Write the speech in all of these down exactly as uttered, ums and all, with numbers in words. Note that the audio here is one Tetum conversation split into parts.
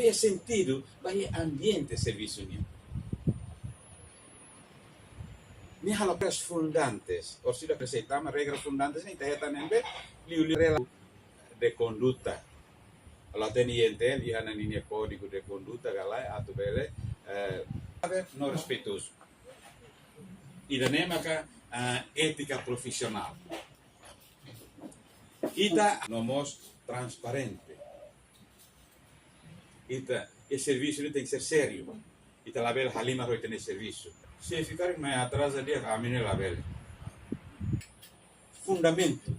iha sentidu ba iha ambiente servisu nian. Nia halo regras fundantes, orsida apresenta ma regras fundantes ne'e ita hetan ne'ebé liuliu rela de konduta. La'ós de'it I N T L iha ona ninia kódigu de konduta ka lae atu bele, eh, no respeitozu. Ida-ne'e maka, ah, étika profisionál. Ita no mós transparente. Ita, e servisu ne'e tenke ser sériu. Ita labele halimar ho ita-nia servisu. Se ficar mai atrasa di'ak ami ne'e labele. Fundamentu.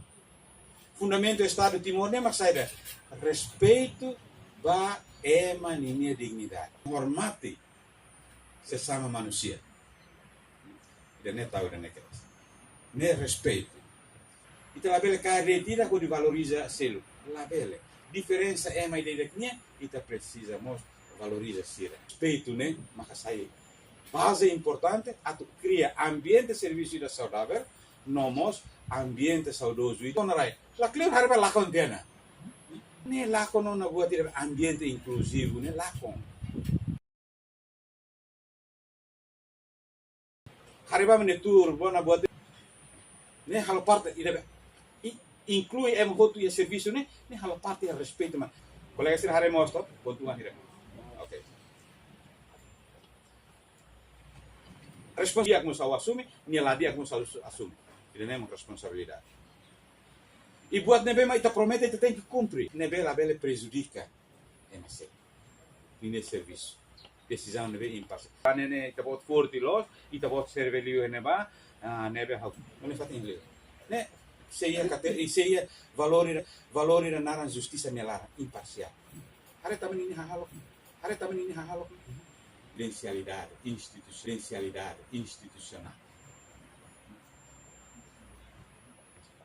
Fundamentu Estadu Timor ne'e mak saida? Respeitu ba ema ninia dignidade. Hormati sesama manusia. Ida-ne'e tau, ida-ne'e kedas. Ne'e respeitu. Ita labele kaer de'it ida hodi valoriza seluk. Labele. Diferensa ema ida-idak nian, ita presiza mós valoriza sira. Respeitu ne'e maka sai baze importante atu kria ambiente servisu ida saudavel, no mós ambiente saudozu ida. Ona rai. Lakleur haree ba lakon tiha ona. Ne'e lakon ona buat ida ambiente inkluzivu ne'e lakon. Haree ba mak ne'e tuur, bo na buat ne'e halo parte ida be. I, inklui ema hotu iha servisu ne'e, ne'e halo parte iha respeitu mak. Kolega sira haree mós to, pontu mak hira. Oke. Respons-, di'ak mós ha'u asume, nia la di'ak mós ha'u asume. Ida-ne'e mak responsabilidade. I buat ne'ebé mak ita promete ita tenke kumpre. Ne'ebé labele prejudika ema seluk ninia servisu. Desizaun ne'ebé imparsiál. Ne'e ne'e ita-boot forte loos, ita-boot serve liu iha ne'ebá, ah, ne'ebé ha'u. Ne'e fatin liu. Ne'e, sei iha kate-, sei iha valór ida, valór ida naran justisa nia laran, imparsiál. Haree tanba ninia hahalok. Haree tanba ninia hahalok. Konfidensialidade institu-, konfidensialidade institusionál.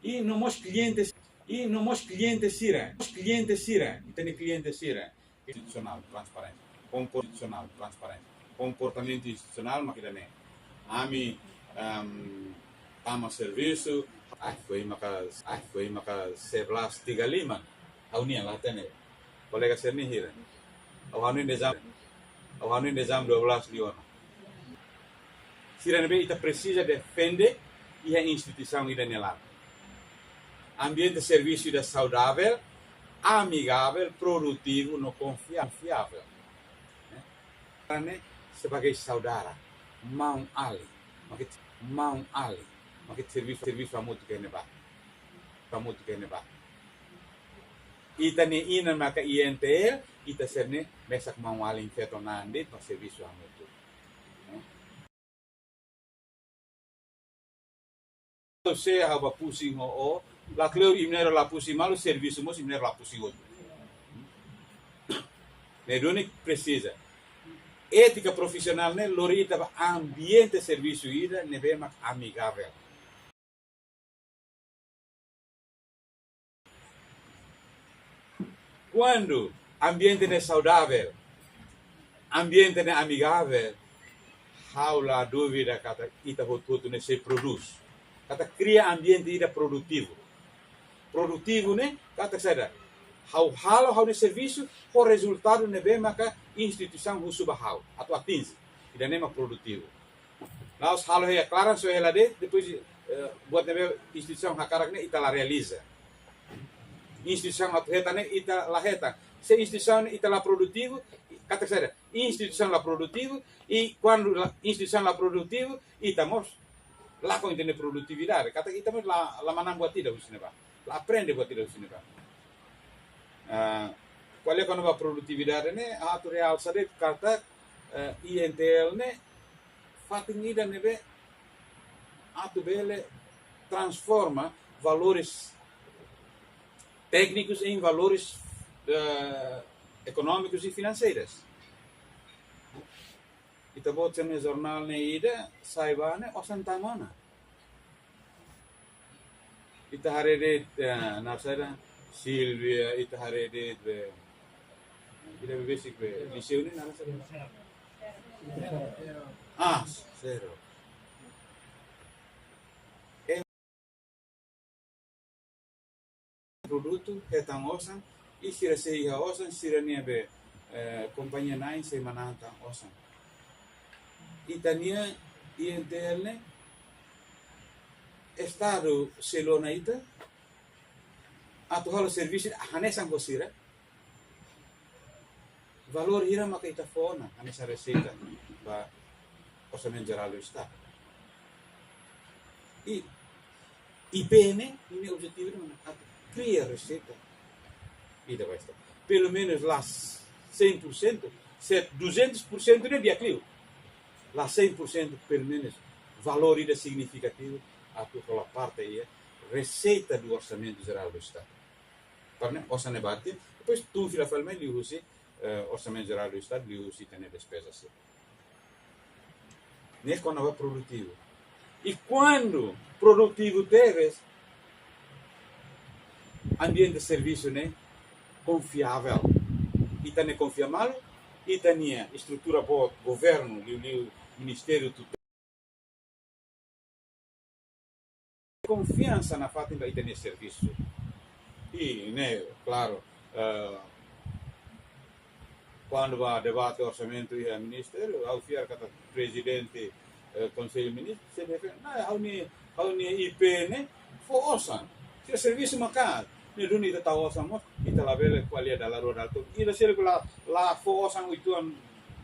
I no mós kliente, i no mós kliente sira, mós kliente sira, ita-nia kliente sira. Institusionál, transparénsia. Kompor-, institusionál, transparénsia. Komportamentu institusionál mak ida-ne'e. Ami, em, tama servisu, ai, foin maka, ai, foin maka sebelas tiga lima. Ha'u-nian la hatene. Kolega sira-nia hira. Ha'u hanoin jam, ha'u hanoin jam dua belas liu ona. Sira ne'ebé ita presiza defende iha instituisaun ida-ne'e laran. Ambiente servisu ida saudavel, amigavel, produtivu no konfia-, konfiavel. Ne'e? Karena sebagai saudara, maun-alin, mak ita, maun-alin, mak ita servisu, servisu hamutuk iha ne'ebá. Hamutuk iha ne'ebá. Ita-nia inan maka I N T L, ita sira-ne'e mesak maun-alin feto nande pa servisu hamutuk. Ne'e? Se ha'u bá pusing ho ó, lakleur imi na'in-rua la pusing malu, servisu mós imi na'in-rua la pusing hotu. Ne'e duni presiza. Étika profisionál ne'e lori ita ba ambiente servisu ida ne'ebé mak amigavel. Kuandu ambiente ne'e saudavel, ambiente ne'e amigavel, ha'u la duvida katak ita hotu-hotu ne'e sei prodús. Katak kria ambiente ida produtivu. Produtivu ne'e katak saida? Ha'u halo ha'u-nia servisu ho rezultadu ne'ebé maka instituisaun husu ba ha'u atu atinje. Ida-ne'e mak produtivu. La'ós halo iha klaran soe hela de'it, depois, eh, buat ne'ebé instituisaun hakarak ne'e ita la realiza. Instituisaun atu hetan ne'e ita la hetan. Se instituisaun ita la produtivu, katak saida? Instituisaun la produtivu, i kuandu la, instituisaun la produtivu, ita mós lakon ita-nia produtividade. Katak ita mós la, la manán buat ida husi ne'ebá. La aprende buat ida husi ne'ebá. Ah, ko'alia kona-ba produtividade ne'e, atu realsa de'it katak, eh, I N T L ne'e fatin ida ne'ebé atu bele transforma valores técnicos em valores, eh, económicos e financeiros. Ita-boot sira-nia jornál ne'e ida, sai ba ne'e, osan tama ona. Ita haree de'it, eh, naran saida, Silvia, ita haree de'it be, ida be besik be, Liceu ne'e naran saida? Ah, Sero. Produtu, hetan osan, i sira sei iha osan, sira-nia be, eh, kompañia na'in sei manán tan osan. Ita-nia I N T L ne'e, Estadu selu ona ita atu halo servisu hanesan ho sira. Valór hira maka ita fó ona hanesan reseita ba Orsamentu Jerál do Estadu. I I P ne'e, ninia objetivu ne'e mak atu kria reseita ida ba Estadu. Pelumenus la cem por cento, se duzentos por cento ne'e di'ak liu. La cem por cento, pelumenus valór ida signifikativu atu hola parte iha reseita do Orsamentu Jerál do Estadu. Para ne'e osan ne'e barak, depois tun fila fali mai liuhusi, eh, Orsamentu Jerál do Estadu, liuhusi ita-nia despeza sira. Ne'e kona-ba produtivu. I kuandu produtivu tebes, ambiente servisu ne'e konfiavel. Ita ne'e konfia malu, ita-nia estrutura boot, governu, liuliu ministériu tutela, konfiansa nafatin ba ita-nia servisu. I ne'e, klaru, eh, kuandu ba debate orsamentu iha ministériu, ha'u fiar katak prezidente, eh, Konsellu Ministru, sei dehan, "Nah, ha'u-nia, ha'u-nia I P ne'e fó osan. Sira servisu maka'as. Ne'e duni ita tau osan mós, ita labele ko'alia dala rua dala tolu. Ida seluk la, la fó osan uitoan,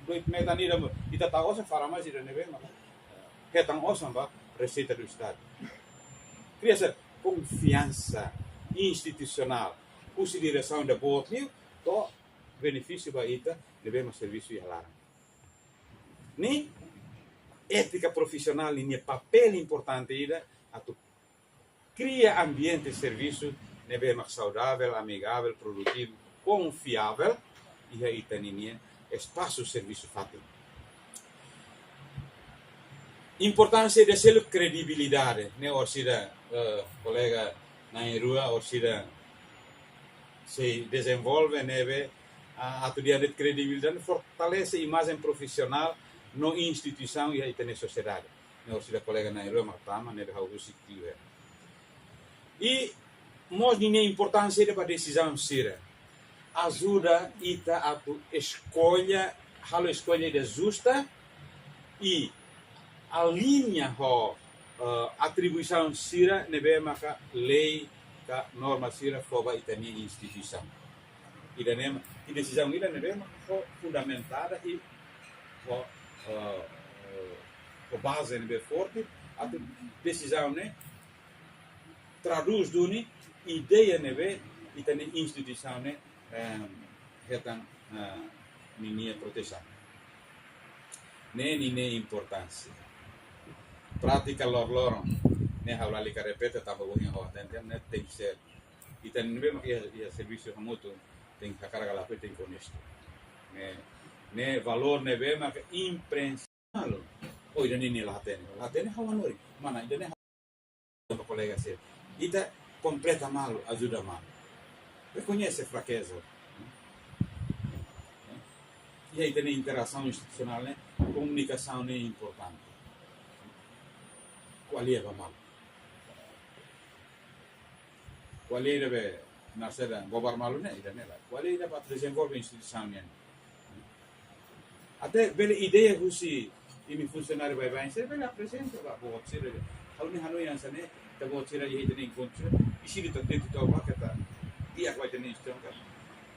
doit metan ida mós. Ita tau osan, fara mai sira ne'ebé maka hetan osan ba reseita do Estadu." Kria sá? Konfiansa institusionál husi diresaun ida boot liu, to'o benefísiu ba ita ne'ebé mak servisu iha laran. Ne'e étika profisionál ninia papél importante ida atu kria ambiente servisu ne'ebé mak saudavel, amigavel, produtivu, konfiavel iha ita-ninia espasu servisu fatin. Importánsia ida seluk kredibilidade, ne'e orsida, eh, kolega na'in-rua, orsida sei dezenvolve ne'ebé, ah, atu dehan de'it kredibilidade, fortalese imajen profisionál no instituisaun iha ita-nia sosiedade. Ne'e orsida kolega na'in-rua mak tama, ne'ebé ha'u husik liu. I mós ninia importánsia ida ba desizaun sira. Ajuda ita atu eskolla, halo eskolla ida justa i aliña ho, eh, atribuisaun sira ne'ebé maka lei ka norma sira fó ba ita-nia instituisaun. Ida-ne'e mak, i desizaun ida ne'ebé mak fó fundamentada i fó, eh, fó baze ne'ebé forte, atu desizaun ne'e tradús duni ideia ne'ebé ita-nia instituisaun ne'e, em, hetan, eh, ninia protesaun. Ne'e ninia importánsia. Prátika loroloron ne'e ha'u lalika repete tanba ohin ha'u hateten, ne'e tenke ser. Ita ne'ebé mak iha, iha servisu hamutuk, tenke hakarak ka lakohi, tenke onestu. Ne'e, ne'e valór ne'ebé mak imprens- malu. Oh, ida-ne'e nia la hatene. La hatene, ha'u hanorin. Mana, ida-ne'e ha'u, kolega sira. Ita kompleta malu, ajuda malu. Rekoñese frakeza. Iha ita-nia interasaun institusionál ne'e, komunikasaun ne'e importante. Ko'alia ba malu. Ko'alia ida be, nasaida, gobar malu ne'e, ida-ne'e lae. Ko'alia ida ba dezenvolve instituisaun nian. Até bele ideia husi imi funsionáriu baibain sira bele aprezenta ba boot sira. Ha'u-nia hanoin hanesan ne'e, ita-boot sira iha ita-nia enkontru, i sira ita tenta toba keta di'ak ba ita-nia instituisaun ka,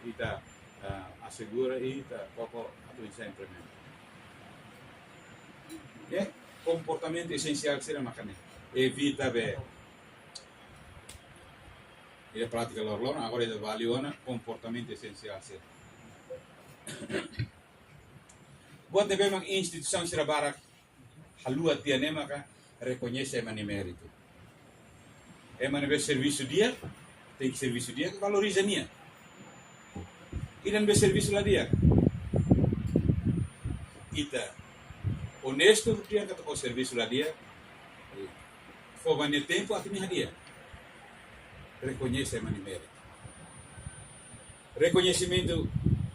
ita, ah, asegura i ita koko atu bisa implementa. Oke, komportamentu esensiál sira maka ne'e. Evita be ida prátika loroloron, agora ida vale ona komportamentu esensiál sira. Buat ne'ebé mak instituisaun sira barak haluha tiha ne'e maka rekoñese ema nia méritu. Ema ne'ebé servisu di'ak, tenke servisu di'ak, valoriza nia. Ida ne'ebé servisu la di'ak, ita onestu di'ak katak ó servisu la di'ak, fó ba nia tempu atu nia hadi'a. Rekoñese ema nia méritu. Rekoñesimentu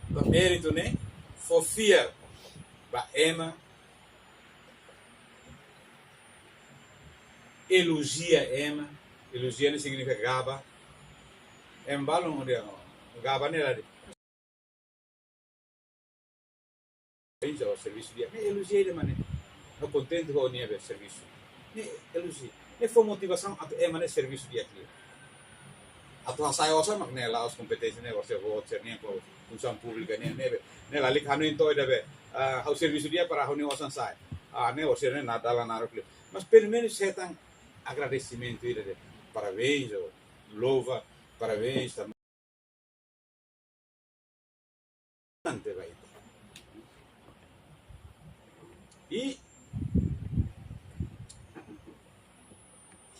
ba méritu ne'e fó fiar ba ema, elojia ema, elojia ne'e signifika gaba. Ema balun hodi gaba ne'e la de'it. Parabéns ho servisu di'ak. Ne'e elojia ida mak ne'e. No kontente ho nia be servisu. Ne'e elojia. Ne'e fó motivasaun atu ema ne'e servisu di'ak liu. Atu hasai osan mak ne'e la'ós kompeténsia ne'e, orsida voucher ne'e, funsaun públika ne'e, ne'e be. Ne'e lalika hanoin to'o ida be, ah, ha'u servisu di'ak para ha'u-nia osan sa'e. Ah, ne'e orsida ne'e nada la naruk liu. Mas pelumenus hetan agradesimentu ida de'it. Parabéns, ou louva, parabéns, tam- ante ba ita. I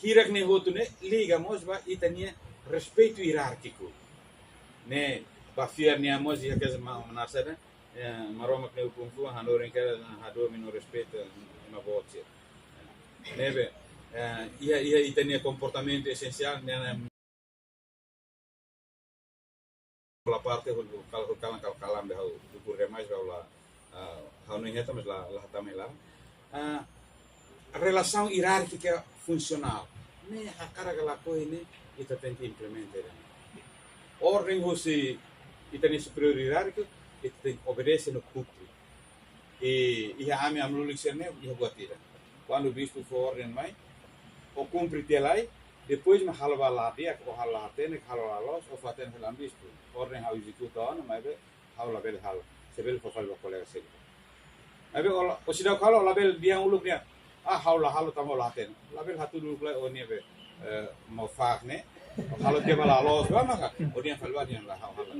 hirak ne'e hotu ne'e liga mós ba ita-nia respeitu ierárkiku. Ne'e ba fiar nia mós iha kes ma-, manas ne'e, eh, Maromak nia ukun-fuan, hanorin ke hadomi no respeitu ema boot sira. Ne'ebé, eh, iha, iha ita-nia komportamentu esensiál, ne'e, ne'e, la parte hul-, kal-, hul-, kalan, kal-, kalan be ha'u tukur demais be ha'u la, ah, ha'u-nia hetan mas la, la hatama hela. Ah, relasaun ierárkika funsionál. Ne'e hakarak ka lakohi ne'e ita tenke implementa ida-ne'e. Orden husi ita-nia superiór ierárkiku, ita tenke obedese no kumpre. I, iha ami, ami lulik sira ne'e, iha buat ida. Kuandu bispu fó orden mai, ó kumpre tiha lai, depois mak halo ba la di'ak, ó halo la hatene, halo la loos, ó fó-hatene fali ba bispu. Orden ha'u ezekuta ona, maibé ha'u labele halo. Sei bele fó fali ba kolega seluk. Maibé ó la, ó seidauk halo, ó labele dehan uluk nian. Ah, ha'u la halo tanba la hatene. Labele hatudu uluk lai ó-nia be, eh, malfaak ne'e. Ó halo tiha ba la loos, ba maka ó dehan fali ba dehan la ha'u halo.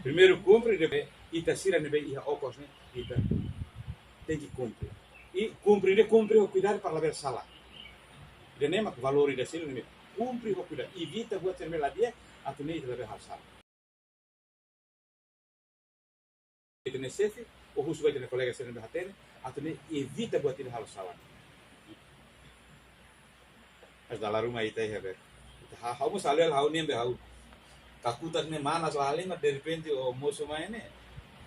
Primeiru kumpre, depois ita sira ne'ebé iha okos ne'e, ita tenke kumpre. I kumpre ne'e kumpre ho kuidadu para labele sala. Ida-ne'e mak valór ida seluk ne'e. Kumpre ho kuidadu. Evita buat sira ne'ebé la di'ak, atu nune'e ita labele halo sala. Ita-nia xefe, ou husu ba ita-nia kolega sira ne'ebé hatene, atu nune'e evita buat ida halo sala. Mas dala ruma ita iha be. Ita ha-, ha'u mós halo hela ha'u-nian be ha'u. Kakutak ne'e manas la halimar, derrepente ó mosu mai ne'e.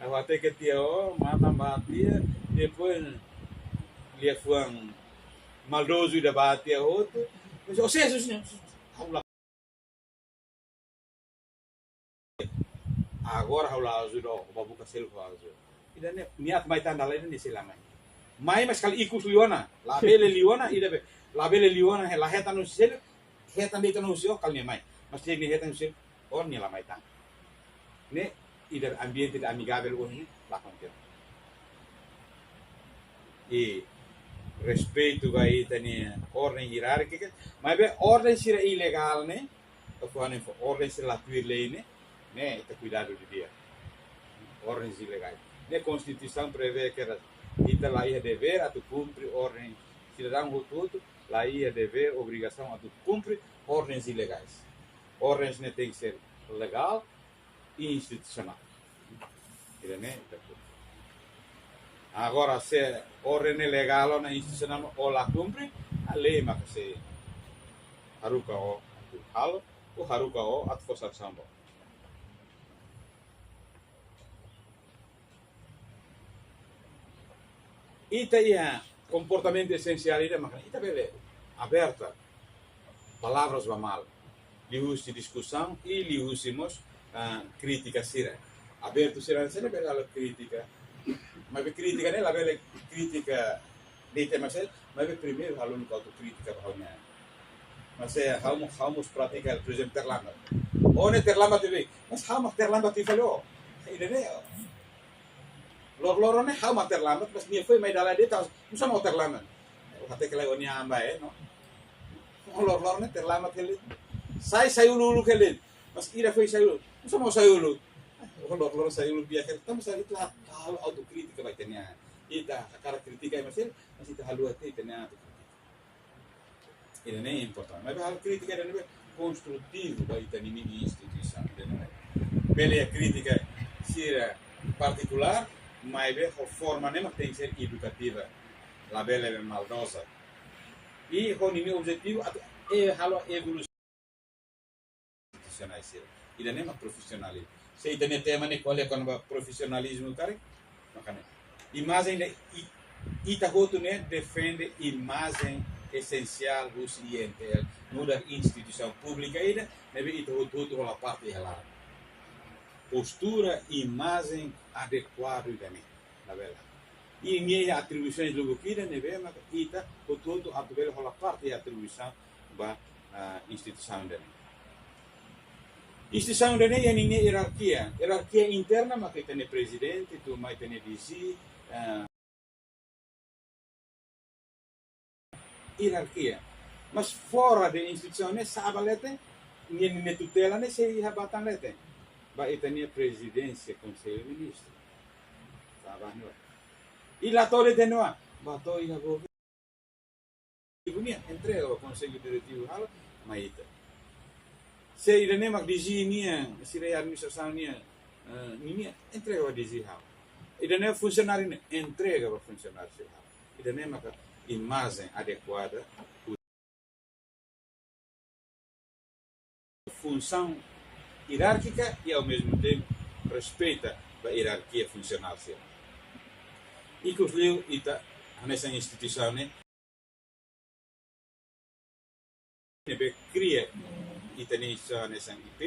Ha'u hateke tiha ó, matan ba tiha, depois liafuan maldozu ida ba tiha hotu. Mas ó sesus ne'e, ha'u la Agora ha'u la ajuda ó, ba buka seluk ha'u ajuda. Ida-ne'e, nia atu mai tan dala ida-ne'e sei la mai. Mai mas kala ikus liu ona, labele liu ona, ida be, labele liu ona, he la hetan husi seluk, hetan de'it ona husi ó, kala nia mai. Mas se nia hetan husi seluk, ó nia la mai tan. Ne'e, ida ambiente ida amigavel ohin, la kontente. I respeitu ba ita-nia orden ierárkika, maibé orden sira ilegál ne'e, ita fó-hanoin fó orden sira la tuir lei ne'e, ne'e ita kuidadu didi'ak. Ordens ilegais. Ne'e Konstituisaun prevee katak ita la iha devér atu kumpre orden, sidadaun hotu-hotu la iha devér, obrigasaun atu kumpre ordens ilegais. Ordens ne'e tenke ser legál i institusionál. Ida-ne'e ita kumpre. Agora, se orden ne'e legál ona, institusionál ona, ó la kumpre, a lei maka sei haruka ó atu halo, ou haruka ó atu fó sansaun ba ó. Ita iha komportamentu esensiál ida maka ita bele aberta palavras ba malu. Liuhusi diskusaun i liuhusi mós, ah, krítika sira. Abertu sira sira bele halo krítika. Maibé krítika ne'e labele krítika de'it ema seluk, maibé primeiru halo uluk autokrítika ba ha'u-nian. Mas, eh, ha'u mós, ha'u mós pratika, por ezemplu, terlambat. Ó ne'e terlambat tebes, mas ha'u mak terlambat tiha fali ó. Ida-ne'e, loroloron ne'e ha'u mak terlambat, mas nia foin mai dala ida de'it, nusá mak ó terlambat. Ó hateke lai ó-nia an ba, eh, no? Ó loroloron ne'e terlambat hela de'it. Sai, sai uluk-uluk hela de'it. Mas ida foin sai uluk. Nusá mak ó sai uluk. Ó loroloron sai uluk di'ak hela de'it. Tanba sá ita la halo autokrítika ba ita-nia an. Ita hakarak kritika ema seluk, mas ita haluha tiha ita-nia an atu kritika. Ida-ne'e importante. Maibé halo krítika ida ne'ebé konstrutivu ba ita-nia instituisaun. Ida-ne'e bele iha krítika sira partikulár, maibé ho forma ne'ebé tenke ser edukativa. Labele maldoza. I ho ninia objetivu atu, eh, halo evolusaun institusionál sira. Ida-ne'e mak profisionalizmu. Se ita-nia tema ne'e ko'alia kona-ba profisionalizmu karik, maka ne'e. Imajen de i-, ita hotu ne'e defende imajen esensiál husi I N T L, nu'udar instituisaun públika ida, ne'ebé ita hotu-hotu hola parte iha laran. postura, imajen adekuadu ida-ne'e, labele. I nia atribuisaun lubuk ida ne'ebé maka ita hotu-hotu atu bele hola parte atribuisaun ba, ah, instituisaun ida-ne'e. Instituisaun ida-ne'e iha ninia ierarkia, ierarkia interna maka ita-nia prezidente, tuirmai ita-nia D G, ah, ierarkia. Mas fora de instituisaun ne'e, sa'e ba leten, ninia, ninia tutela ne'e sei iha batan leten. Ba ita-nia prezidénsia Konsellu Ministru. Sa'e ba ne'e. I la to'o de'it ne'e, ba to'o iha governu nian, entrega ba Konsellu Diretivu halo, mai ita. Se ida-ne'e mak D G nian, sira administrasaun nian, eh, ninia, entrega ba D G halo. Ida-ne'e funsionáriu nian, entrega ba funsionáriu sira halo. Ida-ne'e maka imajen adekuada, funsaun ierárkika i, ao mesmo tempo, respeita ba ierarkia funsionál sira. Ikus liu ita hanesan instituisaun ne'e, ne'ebé kria ita-nia instituisaun hanesan I P,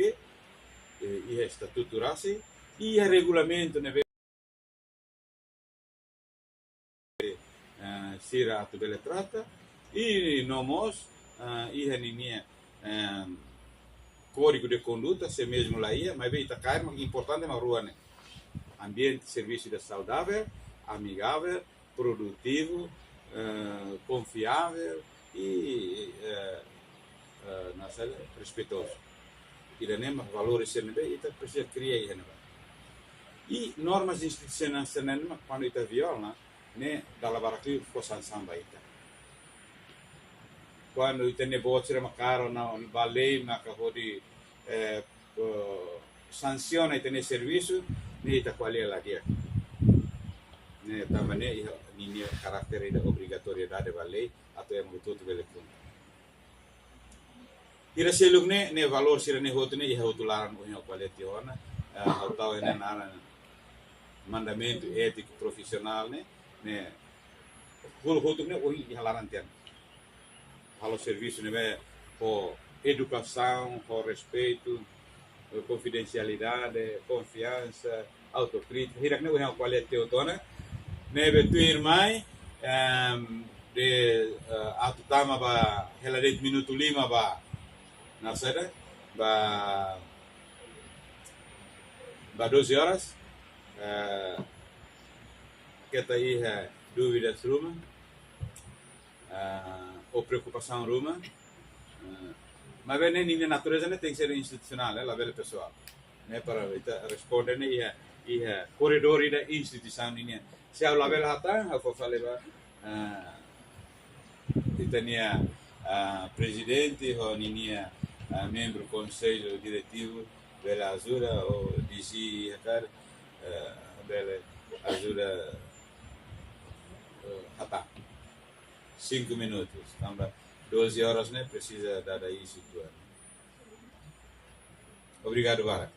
eh, iha estatutu rasik, iha regulamentu ne'ebé eh, sira atu bele trata, i no mós, eh, iha ninia, eh, kódigu de konduta, se mezmu la iha, maibé ita kaer, mas importante mak rua ne'e. Ambiente servisu ida saudável, amigável, produtivu, eh, konfiável i, eh, eh, nasail respeitozu. Ida-ne'e mak valores sira ne'ebé ita presiza kria iha ne'ebá. I normas institusionais sira ne'e mak kuandu ita viola, ne'e dala barak liu fó sansaun ba ita. Kuandu ita-nia boot sira mak kaer ona ba lei maka hodi, eh, eh, sansiona ita-nia servisu, ne'e ita ko'alia la di'ak. Ne'e tanba ne'e iha ninia karakter ida obrigatoriedade ba lei, atu ema hotu-hotu bele kumpre. Ida seluk ne'e, ne'e valór sira-ne'e hotu ne'e iha hotu laran ohin ha'u ko'alia tiha ona, eh, ha'u tau ne'e naran mandamentu étiku profisionál ne'e, ne'e hotu-hotu ne'e ohin iha laran tiha ona. Halo servisu ne'ebé ho edukasaun, ho respeitu, konfidensialidade, konfiansa, autokrítika, hirak-ne'e ohin ha'u ko'alia tiha ona. Ne'ebé tuirmai, em, de, eh, atu tama ba hela de'it minutu lima ba, naran saida, ba, ba doze horas, eh, keta iha dúvidas ruma, ah, ou preokupasaun ruma, ah, maibé ne'e ninia natureza ne'e tenke ser institusionál, eh, labele pesoál. Ne'e para ita responde ne'e iha, iha korredór ida instituisaun nian. Se ha'u labele hatán, ha'u fó fali ba, ah, ita-nia, ah, prezidente ho ninia, ah, membru konsellu diretivu bele ajuda, ou D G iha karik, eh, bele ajuda, eh, hatán. Cinco minutos, tanba doze horas ne'e presiza dada iis uitoan. Obrigadu barak.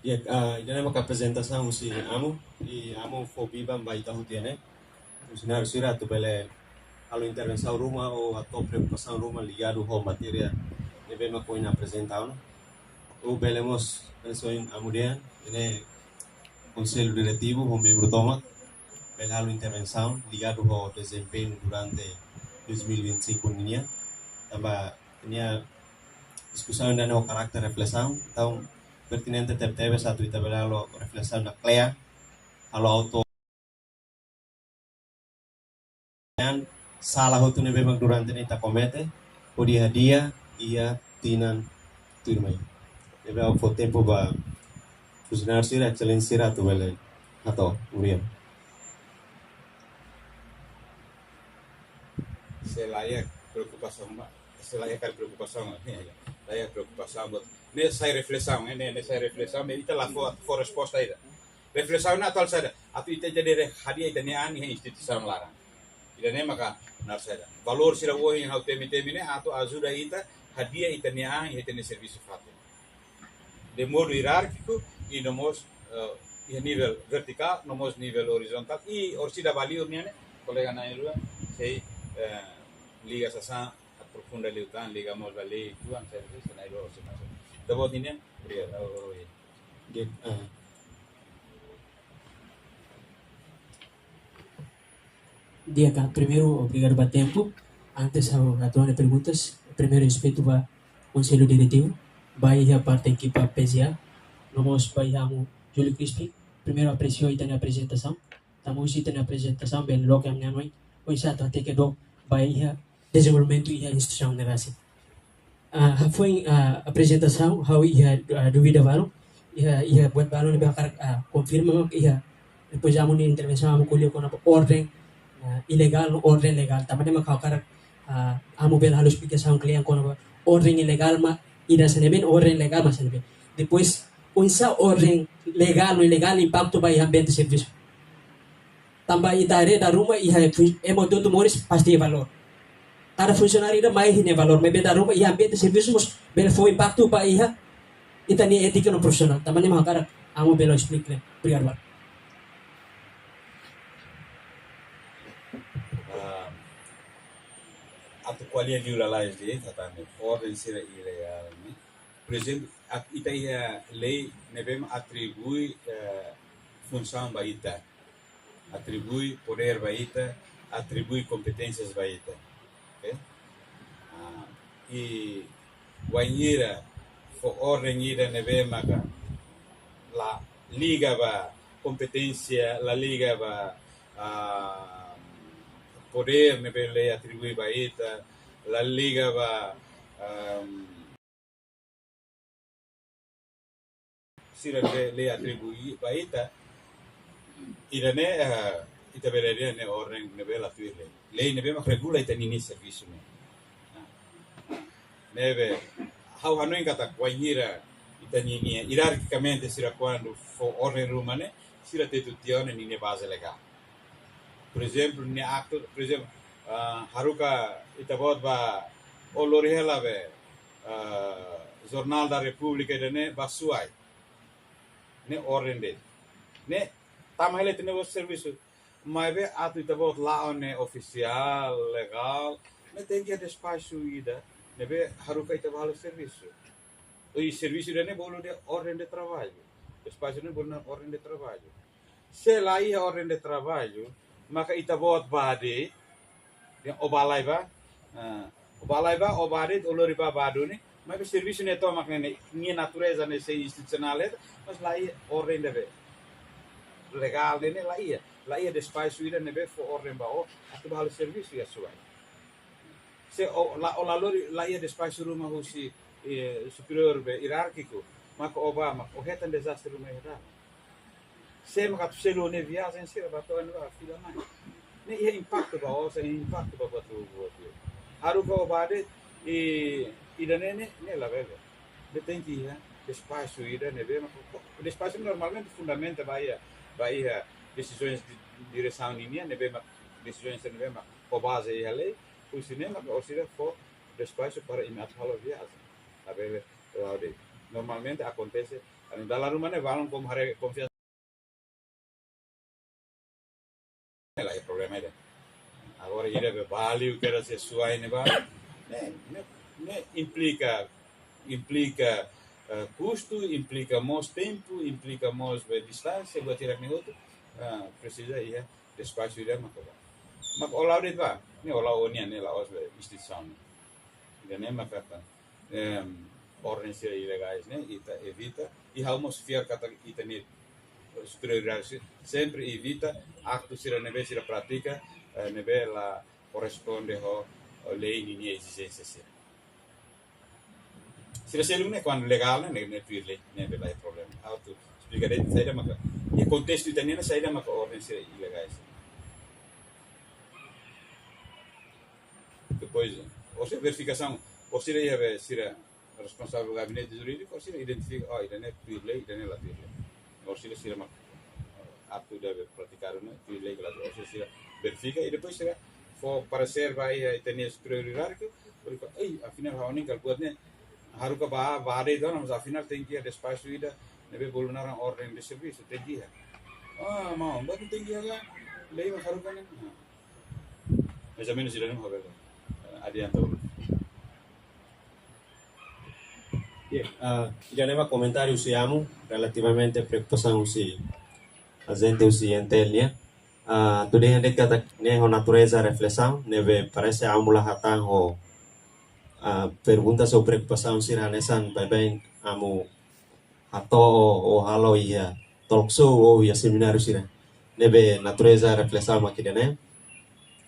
Ya, ah, ida-ne'e maka aprezentasaun husi Amu, i Amu fó biban ba ita hotu iha ne'e. Funsionáriu sira atu bele halo intervensaun ruma ou hato'o preokupasaun ruma ligadu ho matéria ne'ebé mak ohin aprezenta ona. Ou bele mós, hanesan ohin Amu dehan, ne'e Konsellu Diretivu ho membru tomak bele halo intervensaun ligadu ho dezempeñu durante dois mil e vinte e cinco nian. Tanba nia diskusaun ida-ne'e ho karakter reflesaun, entaun pertinente tebetebes atu ita bele halo reflesaun ida kle'an, halo auto sala hotu ne'ebé mak durante ne'e ita komete, hodi hadi'a iha tinan tuirmai. Ne'ebé ha'u fó tempu ba funsionáriu sira, exelénsia sira atu bele hato'o, obrigadu. Se la iha preokupasaun ba, se la iha karik preokupasaun, la iha preokupasaun ba. Ne'e sai reflesaun, eh, ne'e, ne'e sai reflesaun, ne'e ita la fó, fó resposta ida. Reflesaun ne'e atu halo saida, atu ita, ita bele hadi'a ita-nia an iha instituisaun laran. Ida-ne'e maka naran saida. Valór sira ohin ha'u temi-temi ne'e atu ajuda ita hadi'a ita-nia an iha ita-nia servisu fatin. De modo ierárkiku i no mós, eh, iha nivel vertikál, no mós nivel orizontál. I orsida ba liur nian ne'e, kolega na'in-rua sei, eh, liga sasán aprofunda liután, liga mós ba lei uitoan, servisu na'in-rua orsida. Ita-boot nian, obrigadu. Eh, di'ak, primeiru, obrigadu ba tempu. Antes ha'u atu hato'o perguntas, primeiru respeitu ba Konsellu Diretivu, ba iha parte ekipa P Z A, no mós ba iha amu Júlio Crispim. Primeiru apresia ita-nia aprezentasaun, tanba husi ita-nia aprezentasaun bele loke ami-nia hanoin, oinsá atu hateke dook ba iha dezenvolvimentu iha instituisaun ne'e rasik. Ah, hafoin, ah, aprezentasaun, ha'u iha, ah, dúvida balu, iha, iha buat balu ne'ebé ha'u hakarak, ah, konfirma mak iha, depois amu-nia intervensaun amu ko'alia kona-ba orden, ah, ilegál no orden legál. Tanba ne'e mak ha'u hakarak, ah, amu bele halo esplikasaun kle'an kona-ba orden ilegál mak ida hanesan ne'ebé, orden legál mak hanesan ne'ebé. Depois, oinsá orden legál no ilegál impaktu ba iha ambiente servisu. Tanba ita haree dala ruma iha fu-, ema hotu-hotu moris pasti iha valór. Kada funsionáriu ida mai iha nia valór, maibé dala ruma iha ambiente servisu mós bele fó impaktu ba iha ita-nia étika no profisionál. Tanba ne'e mak ha'u hakarak amu bele esplika kle'an. Obrigadu barak. Ah, atu ko'alia liu lalais de'it, hatán orden sira ilegál ne'e. Por ezemplu, ak-, ita iha lei ne'ebé mak atribui, eh, funsaun ba ita, atribui podér ba ita, atribui kompeténsias ba ita. Oke? Ah, i wainhira fó orden ida ne'ebé maka la liga ba kompeténsia, la liga ba, ah, podér ne'ebé lei atribui ba ita, la liga ba, ah, sira lei, lei atribui ba ita, ida-ne'e, eh, ita bele dehan ne'e orden ne'ebé la tuir lei. Lei ne'ebé mak regula ita-nia servisu ne'e. Ne'ebé, ha'u hanoin katak wainhira ita-nia, ierarkikamente sira kuandu fó orden ruma ne'e, sira tenke tiha ona ninia baze legál. Por ezemplu, nia aktu, por ezemplu, ah, haruka ita-boot bá, ó lori hela be, ah, Jornal da República ida-ne'e ba Suai. Ne'e orden de'it. Ne'e tama hela ita-nia servisu. Maibé atu ita-boot la'o ne'e ofisiál, legál, ne'e tenke iha despaxu ida ne'ebé haruka ita bá halo servisu. I servisu ida-ne'e bolu dehan orden de traballu. Despaxu ne'e bolu dehan orden de traballu. Se la iha orden de traballu, maka ita-boot bá de'it, dehan ó bá lai bá, ah, ó bá lai bá, ó bá de'it, ó lori bá, bá duni, maibé servisu ne'e tomak ne'e, ne'e, nia natureza ne'e sei institusionál, eh, mas la iha orden ida be legál ne'e, ne'e la iha, la iha despaxu ida ne'ebé fó orden ba ó atu bá halo servisu iha Suai. Se ó la, ó la lori, la iha despaxu ruma husi, eh, superiór be ierárkiku, maka ó bá, maka ó hetan dezastre ruma iha dalan. Sé maka atu selu ó-nia viajen sira, bá to'o ne'ebá, fila mai. Ne'e iha impaktu ba ó, iha impaktu ba buat, buat, buat. Haruka ó bá de'it, i ida-ne'e ne'e, ne'e labele. Ne'e tenke iha despaxu ida ne'ebé mak, despaxu normalmente fundamenta ba iha, ba iha desizaun di, diresaun ninian ne'ebé mak, desizaun ne'ebé mak ho baze iha lei, husi ne'e mak orsida fó despaxu para imi atu halo viajen. Labele la'o de'it. Normalmente akontese, anu dala ruma ne'e balun komu haree konfiansa. La iha problema ida. Agora ida be bá liu kedas iha Suai ne'ebá, ne'e, ne'e, ne'e implika, implika, eh, kustu, implika mós tempu, implika mós be distánsia, buat hirak-ne'e hotu, eh, presiza iha despaxu ida maka bá. Maka ó la'o de'it bá, ne'e ó la'o ó-nian, ne'e la'ós be instituisaun. Ida-ne'e maka tan, em, orden sira ilegais ne'e, ita evita, i ha'u mós fiar katak ita-nia superiór sira sempre evita aktu sira ne'ebé sira pratika, eh, ne'ebé la korresponde ho, ho lei ninia ezijénsia sira. Sira seluk ne'e kuandu legál ne'e, ne'e, ne'e tuir lei, ne'e bele problema. Ha'u atu esplika de'it saida maka, iha kontestu ita-nian ne'e saida maka orden sira ilegais. Depois, orsida verifikasaun, orsida iha be sira responsavel gabinete jurídiku, orsida identifika, oh, ida-ne'e tuir lei, ida-ne'e la tuir lei. Orsida sira mak atu debe pratikadu ne'e tuir lei ka la tuir, orsida sira verifika, i depois sira fó paresér ba iha ita-nia superiór ierárkiku, hodi fó, ei, afinál ha'u-nia kal buat ne'e, haruka bá, bá de'it ona, mas afinál tenke iha despaxu ida ne'ebé bolu naran orden de servisu, tenke iha. Ah, maun, buat ne'e tenke iha ka, lei mak haruka ne'e. Mais ou menus ida-ne'e mak bele, eh, adianta uluk. Ya, ah, ida-ne'e mak komentáriu husi amu relativamente preokupasaun husi ajente husi I N T L nian. Ah, tuir ha'u-nia katak ne'e ho natureza reflesaun, ne'ebé parese amu la hatán ho, ah, pergunta ou preokupasaun sira hanesan baibain amu hato'o ou halo iha talk show ou iha semináriu sira. Ne'ebé natureza reflesaun mak ida-ne'e.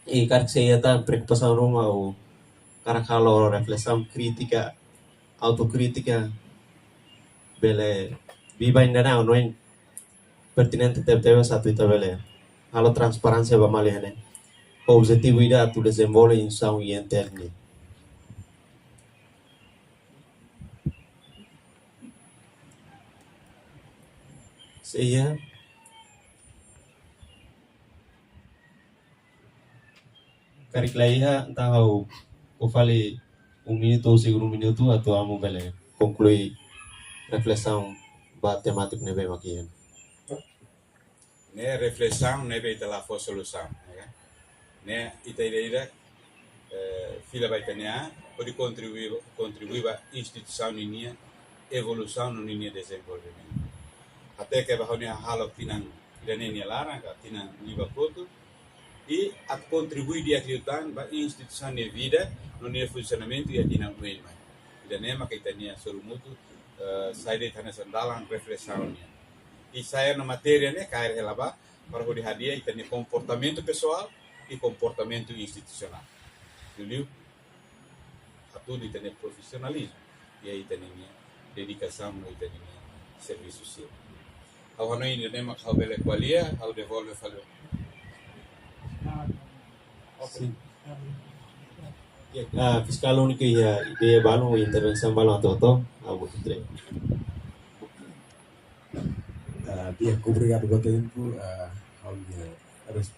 I karik sei iha tan preokupasaun ruma ou karik halo reflesaun krítika, autokrítika, bele biban ida-ne'e ha'u hanoin pertinente tebetebes atu ita bele halo transparénsia ba malu iha ne'e. Objetivu ida atu dezenvolve instituisaun I N T L nian. Sei iha, karik la iha, entaun ha'u fó fali um minutu ou segundu minutu atu amu bele konklui reflesaun ba temátika ne'ebé mak iha. Ne'e reflesaun ne'ebé ita la fó solusaun, ya kan? Ne'e ita ida-idak, eh, fila ba ita-nia an, hodi kontribui, kontribui ba instituisaun ninia evolusaun no ninia dezenvolvimentu. Até ke ba ha'u-nia hahalok tinan ida-ne'e nia laran, ka tinan liubá kotuk, i atu kontribui di'ak liután ba instituisaun nia vida, no nia funsionamentu iha tinan oin mai. Ida-ne'e maka ita-nia solusi mutu, eh, sai de'it hanesan dalan reflesaun nian. I sai ona matéria ne'e kaer hela ba, para hodi hadi'a ita-nia komportamentu pesoál i komportamentu institusionál. Liuliu, hatudu ita-nia profisionalizmu, iha ita-nia dedikasaun no ita-nia servisu sira. Ha'u hanoin ida-ne'e mak ha'u bele ko'alia, ha'u devolve fali. Sin. Ya, ah, fiskál úniku iha ideia balun, intervensaun balun atu hato'o, abu tutre. Ah, di'ak, obrigadu ba tempu, ah, ha'u-nia res-,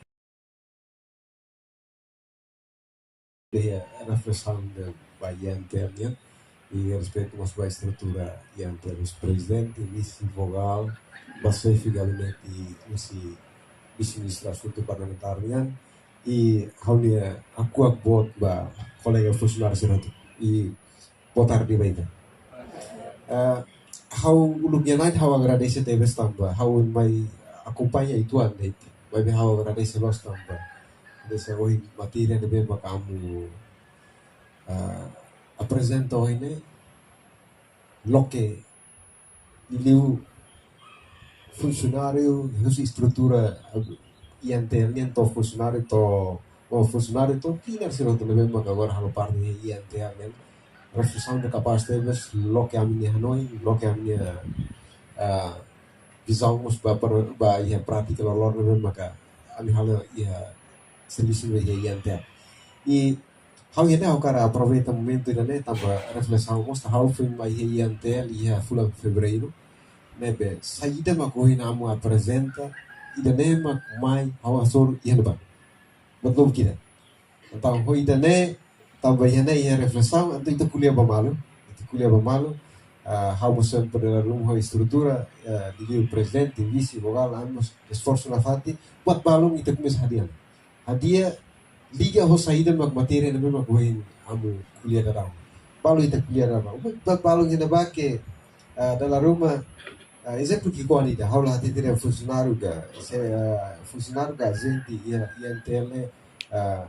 iha reflesaun ba I N T L nian, i respeitu mós ba estrutura I N T L, husi prezidente, vise, vogál, ba xefe gabinete, husi vise-ministru asuntu parlamentár nian, i ha'u-nia hakuak boot ba kolega funsionáriu sira hotu. I boa tarde ba ita. Eh, ha'u uluk nia nai ha'u agradese tebes tanba ha'u mai akompaña uitoan de'it. Maibé ha'u agradese loos tanba hanesan ohin matéria ne'ebé mak amu, eh, aprezenta ohin ne'e loke liuliu funsionáriu, husi estrutura, eh, I N T L nian to'o funsionáriu to'o, oh, funsionáriu to'o cleaner sira hotu ne'ebé mak agora halo parte iha I N T L nian. Reflesaun ne'e kapás tebes loke ami-nia hanoin, loke ami-nia, ah, vizaun mós ba, ba, ba iha prátika loroloron ne'ebé maka ami halo iha servisu ne'ebé iha I N T L. I ha'u iha ne'e ha'u hakarak aproveita momentu ida-ne'e tanba reflesaun mós tanba ha'u foin mai iha I N T L iha fulan Fevereiru. Ne'ebé saida mak ohin amu aprezenta, ida-ne'e mak mai ha'u hasoru iha ne'ebá. Betul tidak? Entaun ho ida-ne'e, tanba iha ne'e iha reflesaun, entaun ita ko'alia ba malu, ita ko'alia ba malu, ah, ha'u mós sempre dala ruma ho estrutura, ah, liuliu prezidente, vise, vogál, ami mós esforsu nafatin, buat balun ita komesa hadi'a. Hadi'a liga ho saida mak matéria ne'ebé mak ohin amu ko'alia daudaun. Balu ita ko'alia daudaun. Ba-, balu iha ne'ebá ke, ah, dala ruma, ah, ezemplu ki'ikoan ida, ha'u la hatete dehan funsionáriu ka, se, ah, funsionáriu ka ajente iha, iha I N T L, ah,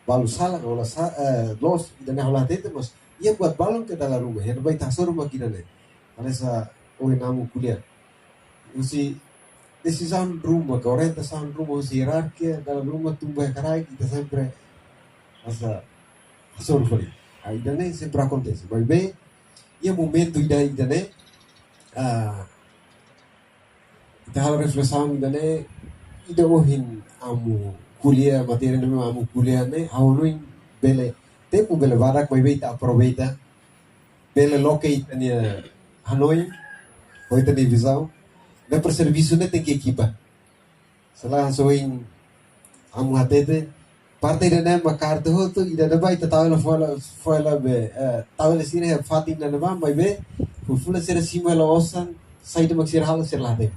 balu sala ka la sa-, ah, loos, ida-ne'e ha'u la hatete, mas iha buat balun ke dala ruma, iha ne'ebá ita hasoru mak ida-ne'e. Hanesan ohin amu ko'alia. Husi desizaun ruma, ka orientasaun ruma, husi ierarkia, dala ruma tun ba iha kraik, ita sempre hanesan hasoru fali. Ah, ida-ne'e sempre akontese. Maibé, iha momentu ida, ida-ne'e, ah, ita halo reflesaun ida-ne'e, ida ohin amu ko'alia, matéria ne'ebé amu ko'alia ne'e, ha'u hanoin bele, tempu bele badak, maibé ita aproveita, bele loke ita-nia hanoin, ho ita-nia vizaun, ne'e para servisu ne'e tenke ekipa. Selae hanesan ohin amu hatete, parte ida-ne'e mak kaer tiha hotu, ida-ne'ebá ita tau hela fó hela, fó hela be, eh, tau hela sira iha fatin ida-ne'ebá, maibé fulan-fulan sira simu hela osan, saida mak sira halo sira la hatene.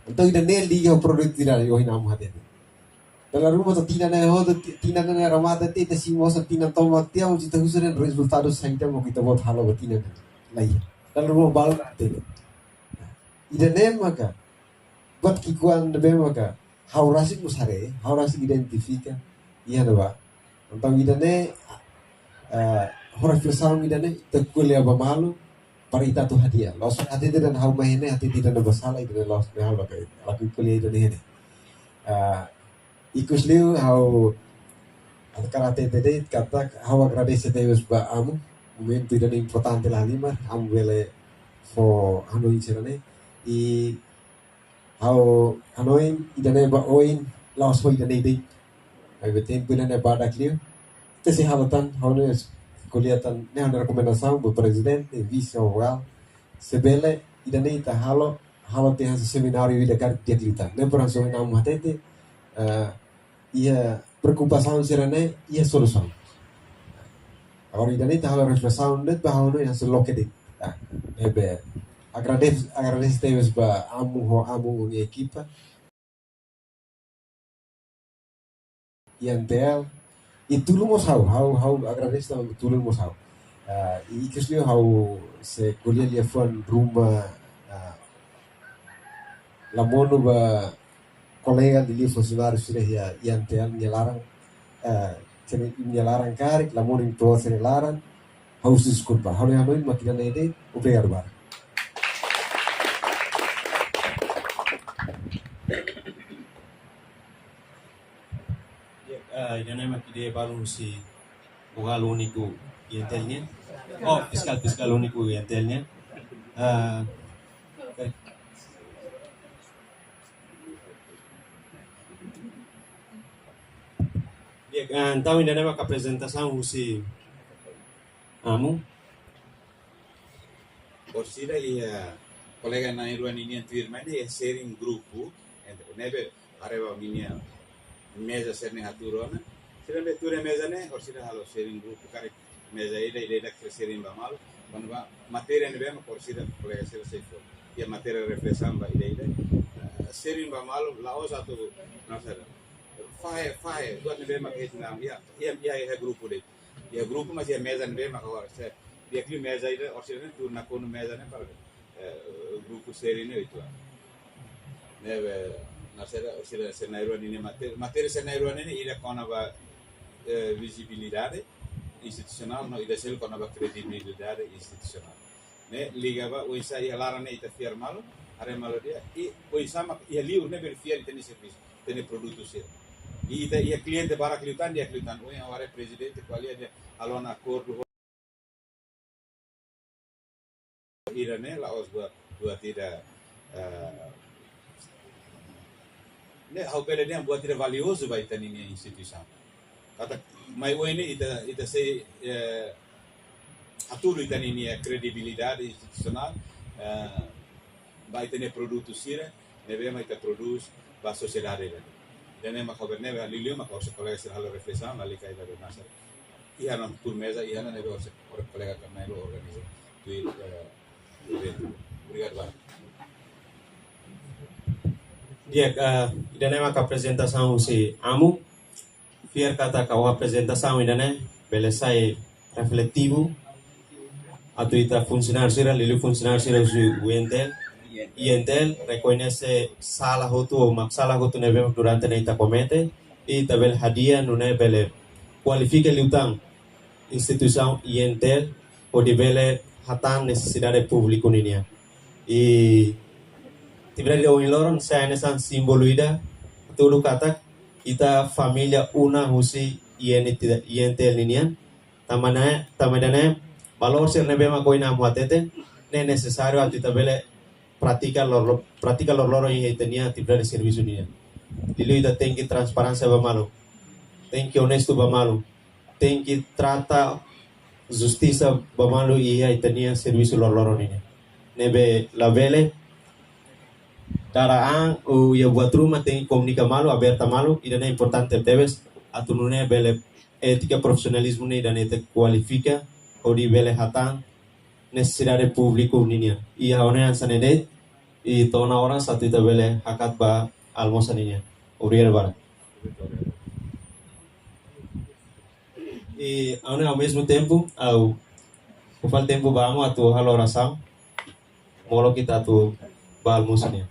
Entaun ida-ne'e liga ho produtividade ohin amu hatete. Dala ruma to'o tinan ne'e hotu, ti-, tinan ne'e remata tiha, ita simu osan tinan tomak tiha, ita husu dehan rezultadu saida mak ita-boot halo ba tinan ne'e. Lae, dala ruma balu la hatene. Ida-ne'e maka, buat ki'ikoan ne'ebé maka, ha'u rasik mós haree, ha'u rasik identifika, iha ne'ebá. Entaun ida-ne'e, eh, ho reflesaun ida-ne'e, ita ko'alia ba malu, para ita atu hadi'a. La'ós hatete dehan ha'u mai ne'e, hatete ida-ne'e ba sala, ida-ne'e la'ós ne'e ha'u lakohi, lakohi ko'alia ida-ne'e ne'e. Eh, ikus liu ha'u hakarak hatete de'it katak ha'u agradese tebes ba Amu, momentu ida-ne'e importante la halimar, Amu bele fó hanoin sira-ne'e. I ha'u hanoin ida-ne'e ba oin, la'ós ho ida-ne'e de'it. Maibé tempu ida-ne'e badak liu. Ita sei halo tan, ha'u ne'e ko'alia tan, ne'e ha'u-nia rekomendasaun ba prezidente, vise, ho wal. Se bele, ida-ne'e ita halo, halo tiha hanesan semináriu ida karik di'ak liután. Ne'e para hanesan ohin Amu hatete, eh, iha preokupasaun sira-ne'e, iha solusaun. Agora ida-ne'e ita halo reflesaun de'it ba ha'u-nia hanesan loke de'it. Ah, ne'ebé. Agradese, agradese tebes ba Amu ho Amu-nia ekipa. I N T L. I tulun mós ha'u, ha'u, ha'u agradese tanba tulun mós ha'u. Ah, i ikus liu ha'u sei ko'alia liafuan ruma, ah, la monu ba kolega liuliu funsionáriu sira iha I N T L nia laran, eh, sira nia laran karik, la monu imi-boot sira-nia laran, ha'u husu deskulpa. Ha'u-nia hanoin mak ida-ne'e de'it, obrigadu barak. Ya, eh, ida-ne'e mak ide balu husi vogál úniku I N T L nian. Oh, fiskál, fiskál úniku I N T L nian. Eh, ya, eh, entaun ida-ne'e mak aprezentasaun husi Amu. Orsida iha kolega na'in-rua ninian tuirmai ne'e iha sharing grupu, entaun ne'ebé haree ba imi-nia meza sira-ne'e hatuur ona. Sira ne'ebé tuur iha meza ne'e, orsida halo sharing grupu karik meza ida, ida-idak sira sharing ba malu. Kona-ba matéria ne'ebé mak orsida kolega sira sei fó. Iha matéria reflesaun ba ida-idak. Eh, sharing ba malu, la'ós atu, não sei. Fahe, fahe, buat ne'ebé mak iha, iha, iha, iha grupu de'it. Iha grupu, mas iha meza ne'ebé mak agora se di'ak liu meza ida, orsida ne'e tuur nakonu meza ne'e para, eh, grupu sharing ne'e uitoan. Ne'ebé, na sira, sira, sira na'in-rua ninia matéria, matéria sira na'in-rua ninia ida kona-ba, eh, vizibilidade institusionál, no ida seluk kona-ba kredibilidade institusionál. Ne'e liga ba oinsá iha laran ne'e ita fiar malu, haree malu di'ak, i oinsá mak iha liur ne'e bele fiar ita-nia servisu, ita-nia produtu sira. I ita iha kliente barak liután, di'ak liután. Ohin ha'u haree prezidente ko'alia dehan halo ona akordu ho ida-ne'e, la'ós buat, buat ida, eh, ne'e ha'u bele dehan buat ida valiozu ba ita-nia instituisaun. Katak mai oin ne'e ita, ita sei, eh, hatudu ita-nia kredibilidade institusionál, eh, ba ita-nia produtu sira ne'ebé mak ita prodús ba sosiedade ida. Ida-ne'e mak ha'u bele, ne'ebé liuliu mak orsida kolega sira halo reflesaun, lalika ida be masa. Iha ona tuur meza, iha ona ne'ebé orsida kolega ka mai lo organiza. Tuir, eh, eventu. Obrigadu barak. Di'ak, eh, ida-ne'e mak aprezentasaun husi Amu. Fiar katak ha'u aprezentasaun ida-ne'e bele sai refletivu atu ita funsionáriu sira, liuliu funsionáriu sira husi U N T L, I N T L, rekoñese sala hotu ou mak sala hotu ne'ebé durante ne'e ita komete, i ita bele hadi'a nune'e bele kualifika liután instituisaun I N T L hodi bele hatán nesesidade públiku ninian. I atividade ida ohin loron sai hanesan símbolu ida, hatudu katak ita família una husi I N T, I N T L ninian. Tanba ne'e, tanba ida-ne'e, valór sira ne'ebé mak ohin Amu hatete, ne'e nesesáriu atu ita bele pratika lor-, pratika loroloron iha ita-nia atividade servisu nian. Liuliu ita tenke transparénsia ba malu, tenke onestu ba malu, tenke trata justisa ba malu iha ita-nia servisu loroloron nian. Ne'ebé labele dada an ou iha buat ruma, tenke komunika malu, aberta malu, ida-ne'e importante tebes, atu nune'e bele étika, profisionalizmu ne'e ida-ne'e ita kualifika hodi bele hatán nesesidade públiku ninian. I ha'u hanoin hanesan ne'e de'it, i to'o ona oras atu ita bele hakat ba almosa ninian. Obrigadu barak. I ha'u hanoin ao mesmo tempo, ha'u Ha'u fali tempu ba amu atu halo orasaun. Molok ita atu ba almusu nian.